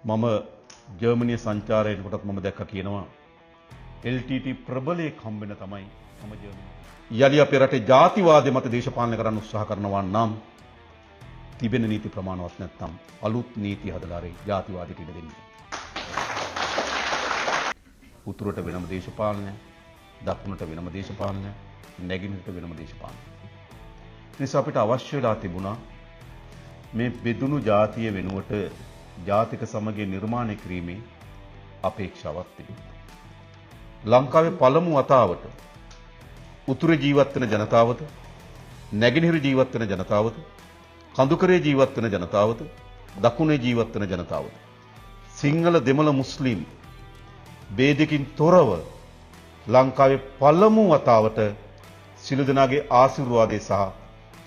මම ජර්මනිය සංචාරය එනකොටත් මම දැක්ක කියනවා LTT ප්‍රබලයෙක් හම්බෙන තමයි මම ජර්මනි. යලි අපේ රටේ ජාතිවාදය මත දේශපාලනය කරන්න උත්සාහ කරනවා නම් තිබෙන නීති ප්‍රමාණවත් නැත්නම් අලුත් නීති හදලා හරි ජාතිවාදයට ඉඩ දෙන්න. උතුරට වෙනම දේශපාලනය, දකුණට වෙනම දේශපාලනය, නැගෙනහිරට වෙනම දේශපාලනය. ඒ නිසා අපිට අවශ්‍ය වෙලා තිබුණා මේ බෙදුණු ජාතිය වෙනුවට ජාතික සමගිය නිර්මාණය කිරීමේ අපේක්ෂාවක් තිබුණා. ලංකාවේ පළමු වතාවට උතුරේ ජීවත් වෙන ජනතාවද, නැගෙනහිර ජීවත් වෙන ජනතාවද, කඳුකරේ ජීවත් වෙන ජනතාවද, දකුණේ ජීවත් වෙන ජනතාවද, සිංහල දෙමළ මුස්ලිම් ભેදකින් තොරව ලංකාවේ පළමු වතාවට සිළු දෙනාගේ ආශිර්වාදය සහ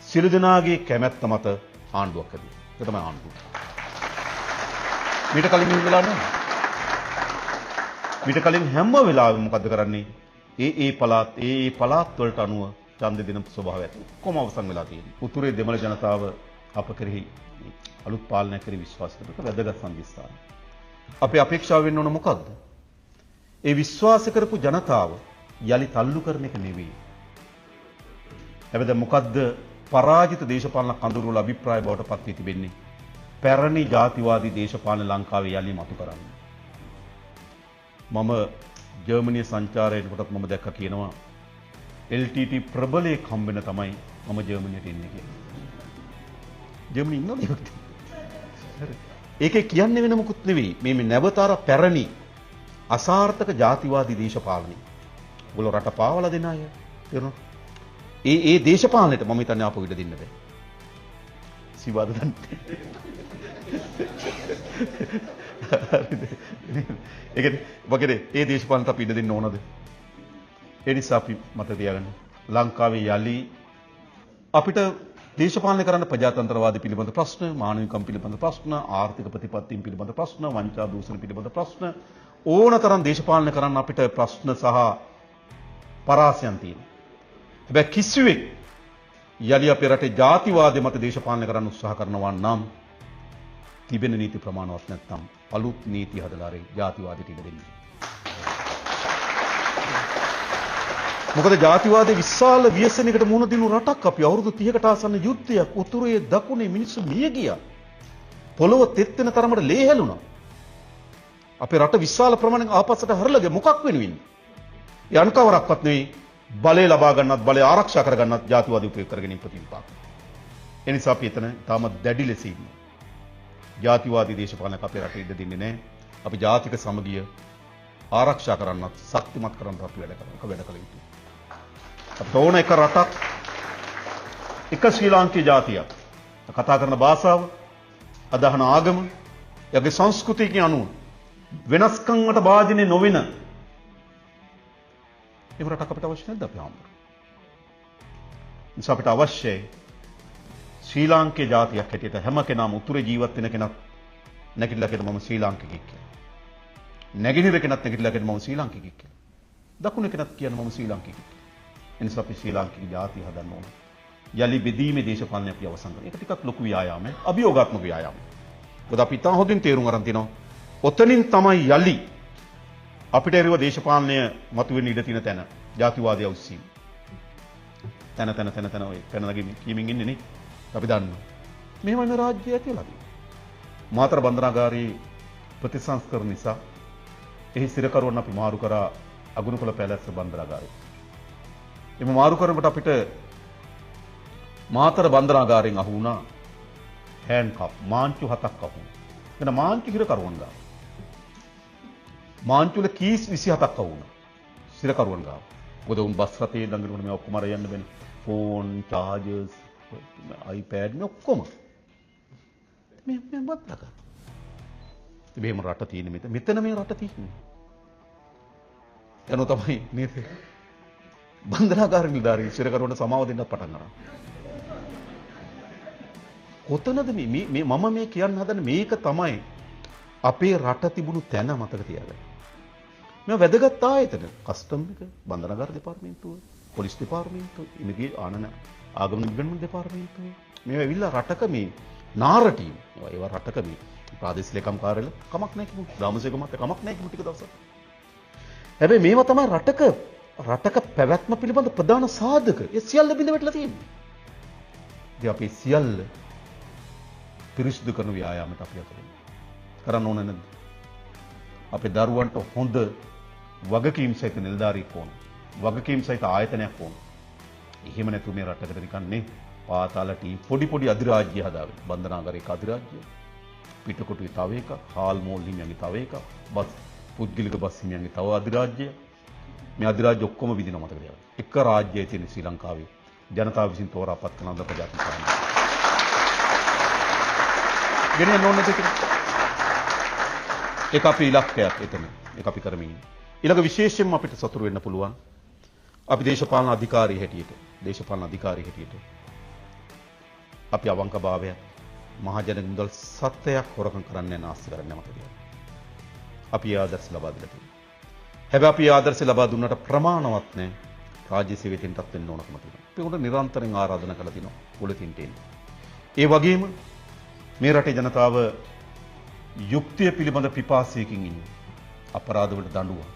සිළු දෙනාගේ කැමැත්ත මත ආණ්ඩුවක් හැදුවා. ඒක තමයි ආණ්ඩුව. මීට කලින් එහෙම වෙලා නැහැ. මීට කලින් හැම වෙලාවෙම මොකද්ද කරන්නේ? ඒ ඒ පළාත් ඒ ඒ පළාත් වලට අනුව ඡන්ද දෙන ස්වභාවයක් ඔක්කොම අවසන් වෙලා තියෙනවා. උතුරේ දෙමළ ජනතාව අප කෙරෙහි අලුත් පාලනයක් කෙරෙහි විශ්වාස කරන එක වැදගත් සංදිස්ථානය. අපේ අපේක්ෂාව වෙන්න ඕන මොකද්ද? ඒ විශ්වාස කරපු ජනතාව යලි තල්ලු කරන එක නෙවෙයි. හැබැයි දැන් මොකද්ද පරාජිත දේශපාලන කඳවුරු වල අභිප්‍රාය බවට පත් වී තිබෙන්නේ? පැරණි ජාතිවාදී දේශපාලන ලංකාවේ යලි මතු කරන්න. මම ජර්මනිය සංචාරය එනකොටත් මම දැක්ක කියනවා LTT ප්‍රබලයෙක් හම්බෙන තමයි මම ජර්මනියට එන්නේ කියලා. ජර්මනි ඉන්නවද ඒකට? ඒකේ කියන්නේ වෙන මොකුත් නෙවෙයි. මේ මේ නැවත අර පැරණි අසාර්ථක ජාතිවාදී දේශපාලනය. ඔයගොල්ලෝ රට පාවලා දෙන අය. තේරුණාද? ඒ ඒ දේශපාලනයට මම හිතන්නේ ආපහු ඉඩ දෙන්න බෑ. සිවාද දන්නේ. හරිද? ඒ කියන්නේ වගේ ඒ දේශපාලනට අපි ඉඩ දෙන්න ඕනද? ඒ නිසා අපි මතක තියාගන්න ලංකාවේ යලි අපිට දේශපාලනය කරන්න ප්‍රජාතන්ත්‍රවාදී පිළිබඳ ප්‍රශ්න, මානවිකම් පිළිබඳ ප්‍රශ්න, ආර්ථික ප්‍රතිපත්තීන් පිළිබඳ ප්‍රශ්න, වංචා දූෂණ පිළිබඳ ප්‍රශ්න ඕනතරම් දේශපාලනය කරන්න අපිට ප්‍රශ්න සහ පරාසයන් තියෙනවා. හැබැයි කිසිවෙක් යලි අපේ රටේ ජාතිවාදය මත දේශපාලනය කරන්න උත්සාහ කරනවා නම් තිබෙන නීති ප්‍රමාණවත් නැත්නම් අලුත් නීති හදලා හරි ජාතිවාදයට ඉඩ දෙන්න. මොකද ජාතිවාදයේ විශාල ව්‍යසනයකට මුහුණ දුන්නු රටක් අපි. අවුරුදු 30කට ආසන්න යුද්ධයක් උතුරේ දකුණේ මිනිස්සු මිය ගියා. පොළොව තෙත් වෙන තරමට ලේ හැලුණා. අපේ රට විශාල ප්‍රමාණයක ආපස්සට හරලා ගියා. මොකක් වෙනුවෙන්ද? ඒ අන් කවරක්වත් නෙවෙයි බලය ලබා ගන්නත් බලය ආරක්ෂා කර ගන්නත් ජාතිවාදී උපයෝග කරගෙන ප්‍රතිවිපාක. ඒ නිසා අපි එතන තාම දැඩි ලෙස ඉන්නවා. ජාතිවාදී දේශපාලනයක් අපේ රටේ ඉඩ දෙන්නේ නැහැ. අපි ජාතික සමගිය ආරක්ෂා කරන්නත් ශක්තිමත් කරන්නත් අපි වැඩ කරනවා. වැඩ කළ යුතුයි. අපිට ඕන එක රටක්, එක ශ්‍රී ලාංකීය ජාතියක්. කතා කරන භාෂාව, අදහන ආගම, යගේ සංස්කෘතියකින් අනුව වෙනස්කම් වලට භාජනය නොවන එහෙම රටක් අපිට අවශ්‍ය නැද්ද අපේ ආම්බර? නිසා අපිට අවශ්‍යයි ශ්‍රී ලාංකීය ජාතියක් හැටියට හැම කෙනාම උතුරේ ජීවත් වෙන කෙනත් නැගිටලා කියන මම ශ්‍රී ලාංකිකෙක් කියලා. නැගෙනහිර කෙනත් නැගිටලා කියන මම ශ්‍රී ලාංකිකෙක් කියලා. දකුණ කෙනත් කියන මම ශ්‍රී ලාංකිකෙක් කියලා. ඒ නිසා අපි ශ්‍රී ලාංකික ජාතිය හදන්න ඕන. යලි බෙදීමේ දේශපාලනය අපි අවසන් කරනවා. ඒක ටිකක් ලොකු ව්‍යායාමයක්, අභියෝගාත්මක ව්‍යායාමයක්. මොකද අපි ඉතා හොඳින් තේරුම් අරන් තිනවා. ඔතනින් තමයි යලි අපිට එරුව දේශපාලනය මතුවෙන්න ඉඩ තියෙන තැන. ජාතිවාදය අවශ්‍යයි. තැන තැන තැන තැන ඔය පැන නගමින් කියමින් ඉන්නේ නේ. අපි දන්නවා. මෙහෙමයි මේ රාජ්‍යය ඇති වෙලා තියෙන්නේ. මාතර බන්ධනාගාරයේ ප්‍රතිසංස්කරණ නිසා එහි සිරකරුවන් අපි මාරු කරා අගුණකුල පැලැස්ස බන්ධනාගාරයට. එම මාරු කරනකොට අපිට මාතර බන්ධනාගාරයෙන් අහු වුණා හෑන්ඩ් කප් මාංචු 7ක් අහු වුණා. එතන මාංචු හිරකරුවන් ගාව. මාංචු වල කීස් 27ක් අහු වුණා. සිරකරුවන් ගාව. මොකද උන් බස් රථයේ දඟලනකොට මේ ඔක්කොම අර යන්න බෑනේ. ෆෝන්, චාජර්ස්, iPad මේ ඔක්කොම. මේ මේ බද්දක. මෙහෙම රට තියෙන මෙතන. මෙතන මේ රට තියෙන්නේ. එනෝ තමයි නේද? බන්ධනාගාර නිලධාරී සිරකරුවන්ට සමාව දෙන්නත් පටන් ගන්නවා. කොතනද මේ මේ මම මේ කියන්න හදන්නේ මේක තමයි අපේ රට තිබුණු තැන මතක තියාගන්න. මේ වැදගත් ආයතන කස්ටම් එක, බන්ධනාගාර දෙපාර්තමේන්තුව, පොලිස් දෙපාර්තමේන්තුව, ඉමිග්‍රේෂන් ආනන ආගමන නිගමන දෙපාර්තමේන්තුව මේවා ඇවිල්ලා රටක මේ නාර ටීම්. ඒවා රටක මේ ප්‍රාදේශීය ලේකම් කාර්යාලය කමක් නැහැ කිව්වොත්. ග්‍රාම සේවක මහත්තයා කමක් නැහැ කිව්වොත් ටික දවසක්. හැබැයි මේවා තමයි රටක පැවැත්ම පිළිබඳ ප්‍රධාන සාධක. ඒ සියල්ල බිඳ වැටලා තියෙන්නේ. ඉතින් අපි සියල්ල පිරිසිදු කරන ව්‍යායාමයට අපි අතරින් කරන්න ඕන නැද්ද? අපේ දරුවන්ට හොඳ වගකීම් සහිත නිලධාරියෙක් ඕන. වගකීම් සහිත ආයතනයක් ඕන. එහෙම නැතු මේ රටකට නිකන් නේ පාතාල ටීම් පොඩි පොඩි අධිරාජ්‍ය හදාගෙන. බන්ධනාගාරයක අධිරාජ්‍ය, පිටකොටුවේ තව එකක්, හාල් මෝල් හිමියන්ගේ තව එකක්, බස් පුද්ගලික බස් හිමියන්ගේ තව අධිරාජ්‍ය. මේ අධිරාජ්‍ය ඔක්කොම විදිනවා මතක තියාගන්න. එක රාජ්‍යය තියෙන ශ්‍රී ලංකාවේ ජනතාව විසින් තෝරාපත් කරන ලද ප්‍රජාතන්ත්‍ර ආණ්ඩුව. ගෙනියන්න ඕනේ නැද්ද ඒක? ඒක අපේ ඉලක්කයක් එතන. ඒක අපි කරමින් ඉන්නේ. ඊළඟ විශේෂයෙන්ම අපිට සතුරු වෙන්න පුළුවන් අපි දේශපාලන අධිකාරිය හැටියට, දේශපාලන අධිකාරිය හැටියට අපි අවංකභාවය මහජන මුදල් සත්‍යයක් හොරකම් කරන්නේ නාස්ති කරන්නේ මතක තියාගන්න. අපි ඒ ආදර්ශ ලබා දීලා තියෙනවා. හැබැයි අපි ආදර්ශ ලබා දුන්නට ප්‍රමාණවත් නෑ. රාජ්‍ය සේවකයන්ටත් වෙන්න ඕනකම තියෙනවා. අපි උන්ට නිරන්තරයෙන් ආරාධනා කරලා තිනවා පොලිසියට එන්න. ඒ වගේම මේ රටේ ජනතාව යුක්තිය පිළිබඳ පිපාසයකින් ඉන්නේ. අපරාධ වලට දඬුවම්.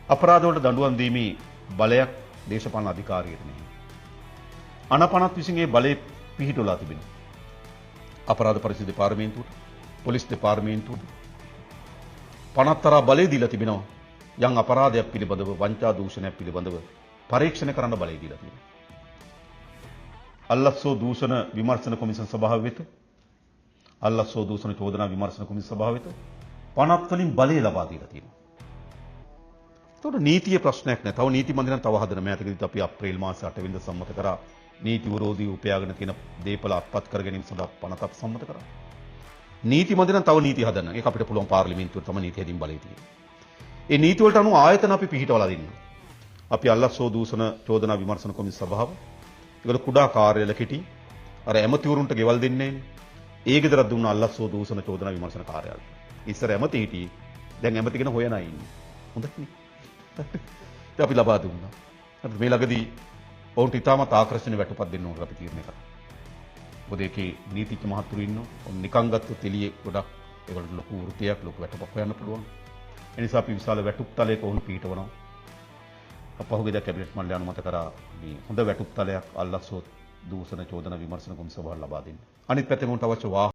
අපරාධ වලට දඬුවම් දීමේ බලයක් දේශපාලන අධිකාරියට නෙමෙයි. අනපනත් විසින් ඒ බලය පිහිටවලා තිබෙනවා. අපරාධ පරිශීල දෙපාර්තමේන්තුවට, පොලිස් දෙපාර්තමේන්තුවට පනත්තරා බලය දීලා තිබෙනවා. යම් අපරාධයක් පිළිබඳව, වංචා දූෂණයක් පිළිබඳව පරීක්ෂණ කරන්න බලය දීලා තියෙනවා. අල්ලස්සෝ දූෂණ විමර්ශන කොමිසම් සභාව වෙත, අල්ලස්සෝ දූෂණ චෝදනා විමර්ශන කොමිසම් සභාව වෙත පනත් වලින් බලය ලබා දීලා තියෙනවා. ඒතකොට නීතියේ ප්‍රශ්නයක් නෑ. තව නීති මන්දිරම් තව හදන මෑතකදීත් අපි අප්‍රේල් මාසේ 8 වෙනිදා සම්මත කරා නීති විරෝධී උපයාගෙන තියෙන දේපල අත්පත් කර ගැනීම සඳහා පනතක් සම්මත කරා. නීති මන්දිරම් තව නීති හදන්න. ඒක අපිට පුළුවන් පාර්ලිමේන්තුවට තම නීති හැදීම් බලය තියෙනවා. ඒ නීති වලට අනුව ආයතන අපි පිහිටවලා දෙන්න. අපි අල්ලස්සෝ දූෂණ චෝදනා විමර්ශන කොමිසම සභාව, ඒගොල්ලෝ කුඩා කාර්යාල කෙටි අර ඇමතිවරුන්ට ගෙවල් දෙන්නේ නෑනේ. ඒ ගෙදරක් දුන්න අල්ලස්සෝ දූෂණ චෝදනා විමර්ශන කාර්යාලයට. ඉස්සර ඇමති හිටියේ. දැන් ඇමති කෙනා හොයන අය ඉන්නේ. හොඳයි නේ. ඉතින් අපි ලබා දුන්නා. අපි මේ ළඟදී ඔවුන්ට ඉතාමත් ආකර්ෂණීය වැටුපක් දෙන්න ඕන අපි තීරණය කරා. මොකද ඒකේ නීතිඥ මහතුරු ඉන්නවා. ඔවුන් නිකන් ගත්තොත් එළියේ ගොඩක් ඒගොල්ලන්ට ලොකු වෘත්තියක්, ලොකු වැටුපක් හොයන්න පුළුවන්. ඒ නිසා අපි විශාල වැටුප් තලයක ඔවුන් පිහිටවනවා. පහුගියදා කැබිනට් මණ්ඩලය අනුමත කරා මේ හොඳ වැටුප් තලයක් අල්ලස්සෝ දූෂණ චෝදනා විමර්ශන කොමිසම සභාවට ලබා දෙන්න. අනිත් පැත්තෙන් ඔවුන්ට අවශ්‍ය වාහන